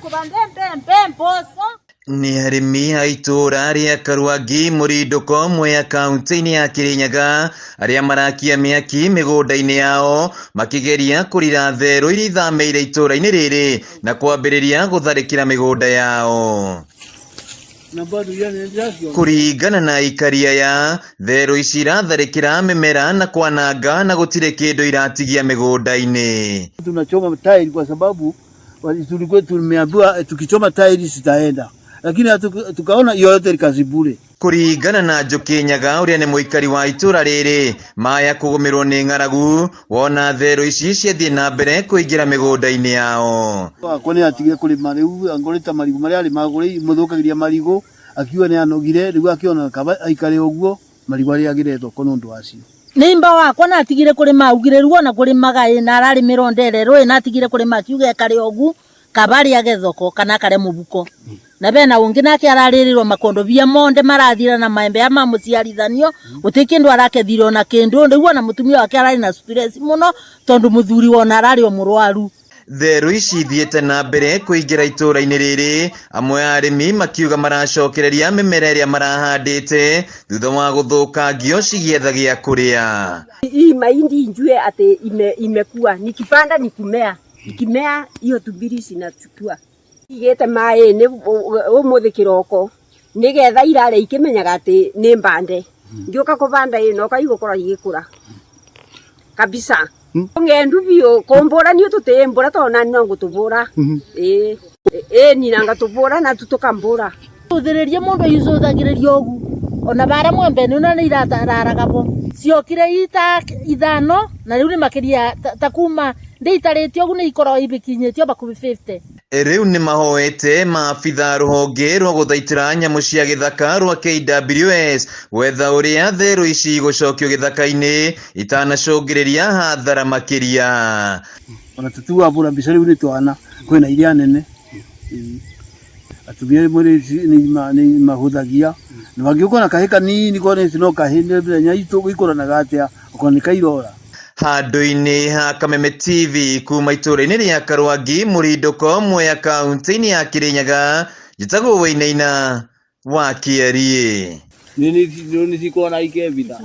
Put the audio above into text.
Kuvanda mbembe, mboco. Nĩ arĩmi a itũũra rĩa Karwangi, Mũrindũko, Mwea, kaunti-inĩ ya Kĩrĩnyaga, arĩa marakia mĩaki mĩgũnda-inĩ yao makĩgeria kũrira therũ iria ithamĩire itũũra-inĩ rĩrĩ na kwambĩrĩria gũtharĩkĩra mĩgũnda yao. Kũringana na aikari aya, therũ ici iratharĩkĩra mĩmera na kwananga na gũtirĩ kĩndũ iratigia mĩgũnda-inĩ. Tunachoma tairi kwa sababu tulikuwa tumeambiwa tukichoma tairi zitaenda, lakini tukaona hiyo yote ni kazi bure. Kũringana na Njũkĩ Nyaga, ũrĩa nĩ mũikari wa itũũra rĩrĩ, maya kũgũmĩrwo nĩ ng'aragu wona therũ ici ciathiĩ na mbere kũingĩra mĩgũnda-inĩ yao. Wakwa nĩ atigire kũrĩma, rĩu angorĩta marigũ marĩa arĩmaga mũthũkagĩria marigũ, akiuga nĩ anogire, rĩu akĩona kaba aikare ũguo, marigũ arĩagĩre thoko nĩ ũndũ wacio. Nĩimba wakwa natigire kũrĩma, augire rĩu ona kũrĩmaga ĩ na ararĩmĩra ndere rũĩ, natigire kũrĩma akiuga ekare ũgu kaba arĩage thoko kana akare mũbuko. Na bena ũngĩ nake ararĩrĩrwo makondobia monde marathira na maembe ya mamũciarithanio, gũtirĩ kĩndũ arakethire ona kĩndũ. Rĩu ona mũtumia wake ararĩ na stress mũno tondũ mũthuri wona ararĩ o mũrwaru. Therũ ici ithiĩte na mbere kũingĩra itũũra-inĩ rĩrĩ, amwe a arĩmi makiuga maracokereria mĩmera ĩrĩa marahandĩte thutha wa gũthũkangio cigĩetha gĩa kũrĩa. Hii mahindi njue ati imekua, nikipanda ni kumea, ikimea hiyo tumbiri zinachukua. Igĩte maĩ-inĩ ũmũthĩ kĩroko nĩgetha irare ikĩmenyaga atĩ nĩ mbande, ngĩũka kũbanda ĩno igũkorwo igĩkũra kabisa. Ng'endu biũ kũmbũra niĩ tũtĩmbũra tondũ nani no ngũtũbũra, ĩĩ ĩĩ ninanga tũbũra na tũkambũra. Ũthĩrĩrie mũndũ icũthagĩrĩria ũgu ona bara mwembeni ona nĩ iratararaga bo ciokire ita 5 na rĩu nĩ makĩria ta kuma ndĩitarĩte ũgu nĩ ikoragwo ibikinyĩtio bakubĩ 50. Rĩu nĩ mahoete maabitha rũhonge rwa gũthaitĩra nyamũ cia gĩthaka rwa KWS gwetha ũrĩa therũ ici igũcokio gĩthaka-inĩ itanacũngĩrĩria hathara makĩria. Ona tũtiwabũra mbica rĩu nĩ twana, kwĩna iria nene. Atumia rĩmwe nĩ mahũthagia na mangĩũka na kahĩ kanini korwo nĩ no kahĩ nĩ mĩthenya itũ gĩkũranaga atĩa okorwo nĩ kairora. Handũ-inĩ ha Kameme TV kuma itũũra-inĩ rĩa Karwangi, Mũrindũko, Mwea, kaunti-inĩ ya Kĩrĩnyaga, njĩtagwo Wainaina wa Kĩeriĩ. Nĩ cikona ikebitha.